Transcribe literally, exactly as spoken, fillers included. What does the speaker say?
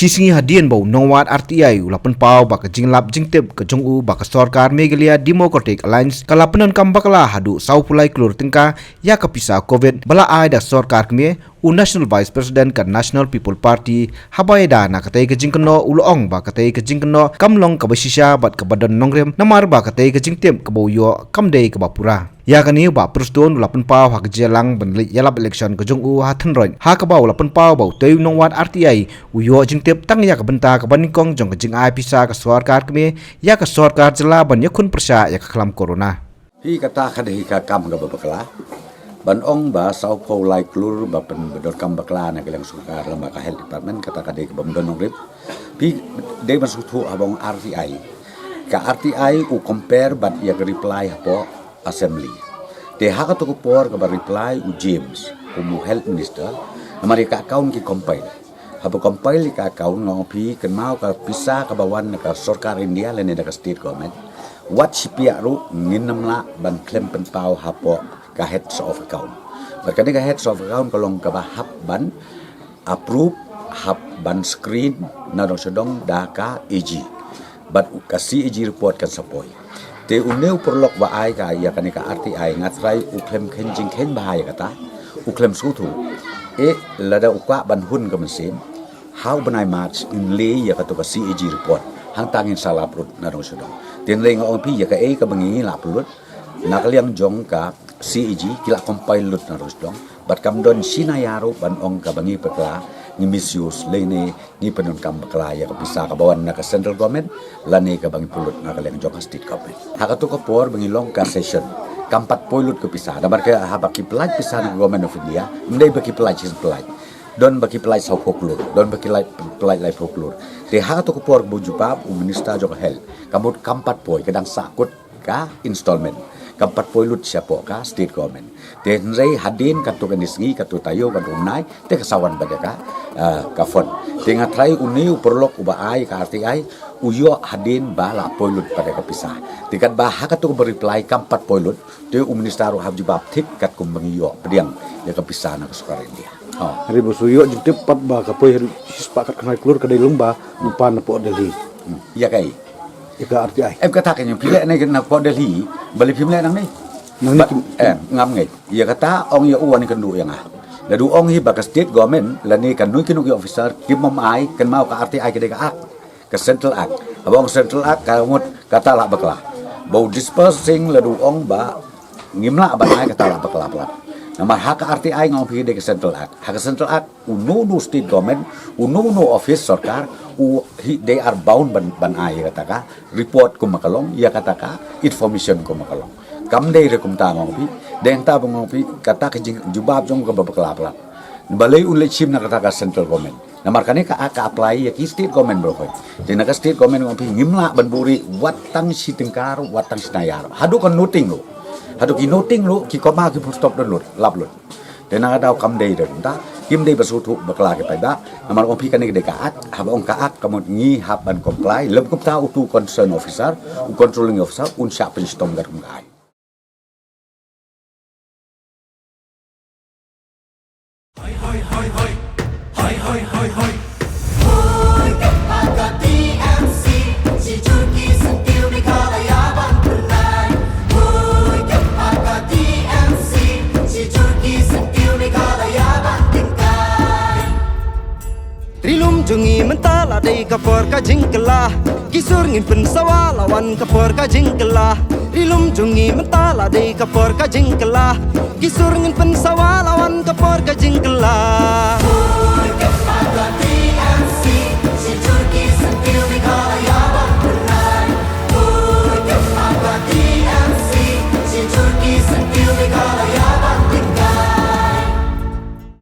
Shi sngi hadien ba u nongwad R T I u la pynpaw ba ka jinglap jingtip ka jong u ba ka sorkar Meghalaya Democratic Alliance ka la pyndonkam bakla haduh saw phew lai klur tyngka ïa ka pisa covid ba la ai da sorkar kmie, u National Vice President ka National People Party, haba ïada na katei ka jingkynnoh u la ong ba katei ka jingkynnoh kam long kaba shisha bad kaba don nongrim, namar ba katei ka jingtip kaba u ïoh kam dei kaba pura. Ïa kane u Bah Prestone u la pynpaw ha ka jingïalang ban leit ïalap election ka jong u ha Thynroit, ha kaba u la pynpaw ba utei u nongwad R T I u ïoh jingtip tang ïa ka bynta kaba nyngkong jong ka jingai pisa ka sorkar kmie ïa ka sorkar jylla ban ïakhun pyrshah ïa ka khlam corona. Hi kata ka dei ka kam kaba bakla. Ban ong ba saw phew lai klur ba pyndonkam bakla na ka liang sorkar lem bad ka health department, kata ka dei kaba ym don nongrim. Phi dei ban sngewthuh haba ong R T I. Ka R T I u compare bad ïa ka reply hapoh assembly. Te ha kato ka por kaba reply u James kum u health minister, namar ïa ka account ki compile. Haba compile ïa ka account, nga ong phi, kynmaw ka pisa kaba wan na ka sorkar India lane na ka state government, wat shiphiah ruh ngin ym lah ban khlem pynpaw hapoh ka heads of account. Bad kane ka heads of account ka long kaba hap ban approve, hap ban screen nadong shadong da ka A G. Bad ka C A G report kan sa poi. Te une u paralok ba ai ka ïa kane ka R T I, nga trai u khlem kheiñ jingkheiñ bha ïa kata, u khlem sngewthuh. Eh, lada u kwah ban hun ka mynsiem, ha u bnai March ngin leh ïa kato ka C A G report, hangta ngin sa lap lut nadong shadong. Te hynrei nga ong phi, ïa kaei kaba ngi la pynlut na ka liang jong ka C A G ki la compile lut nadong shadong. Bad kam don shi naïa ruh ban ong kaba ngi bakla, ngi misuse lane ngi pyndonkam bakla ïa ka pisa kaba wan na ka central government lane kaba ngi pynlut na ka liang jong ka state government. Ha kato ka por ba ngi long ka session, kam pat poi lut ka pisa, namar ka haba ki pyllait pisa na ka Government of India, ym dei ba ki pyllait shi pyllait. Don ba ki pyllait saw phew klur, don ba ki pyllait lai phew klur. Te ha kato ka por ba u jubab u minister jong ka health, ka mut kam pat poi, ka dang sahkut ka installment, kam pat poi lut shapoh ka state government. Te hynrei hadien katto katne sngi, katto taïew, katto bnai, te ka sa wan pat ïa ka, ah, ka fund. Te nga trai une u paralok uba ai ka R T I u ïoh hadien ba la poi lut pat ïa ka pisa. Te katba ha katto kaba reply kam pat poi lut, te u minister ruh hap jubab thik katkum ba ngi ïoh pdiang ïa ka pisa na ka sorkar India. Oh. Hynrei ba shu ïoh jingtip pat ba ka poi haduh shispah khatkhyndai klur ka dei lyngba u pan napoh Delhi. Hmm. Ïa kaei? Ïa ka R T I. Em, kata ka, phi leh ne na pdeng Delhi, balei phim leh nangne? Nangne. Ba, em, ngam ngeit. Ïa kata ong ïa u, wan kynduh ïa nga. Lada u ong hi ba ka state government lane kano kano ki officer kim ai, kynmaw ka R T I ka dei ka act, ka Central Act. Haba ong Central Act ka mut kata la bakla. Ba u Dispur Singh lada u ong ba ngim lah ban ai, kata la bakla palat. Namar ha ka R T I nga ong phi dei ka Central Act. Ha ka Central Act, uno uno state government, uno uno office sorkar, u hi, they are bound ban, ban ai ïa kata ka report kumba ka long, ïa kata ka information kumba ka long. Kam dei re kumta, nga ong phi. Dei hangta ba nga ong phi, kata ka jingjubab jong u kaba bakla palat. Balei un leit shim na kata ka central government? Namar kane ka, ka apply ïa ki state government baroh. Te na ka state government, nga ong phi, ngim lah ban buhrieh wat tang shi tyngka ruh, wat tang shi naïa ruh. Haduh ka nothing ruh. Haduh ki nothing ruh, ki comma, ki full stop don lut, lap lut. Te na ka daw kam dei re kumta, kim dei ba shu thuh bakla ki paidbah. Namar ong phi, kane ka dei ka act, haba ong ka act ka mut ngi hap ban comply. Lym kumta uto u concern officer, u controlling officer un shah pynshitom katkum ka ai. Ri lum jong ngi mynta la dei ka por ka jingkylla. Ki sur ngin pynsawa la wan ka por ka jingkylla. Ri lum jong ngi mynta la dei ka por ka jingkylla. Ki sur ngin pynsawa la wan ka por ka jingkylla.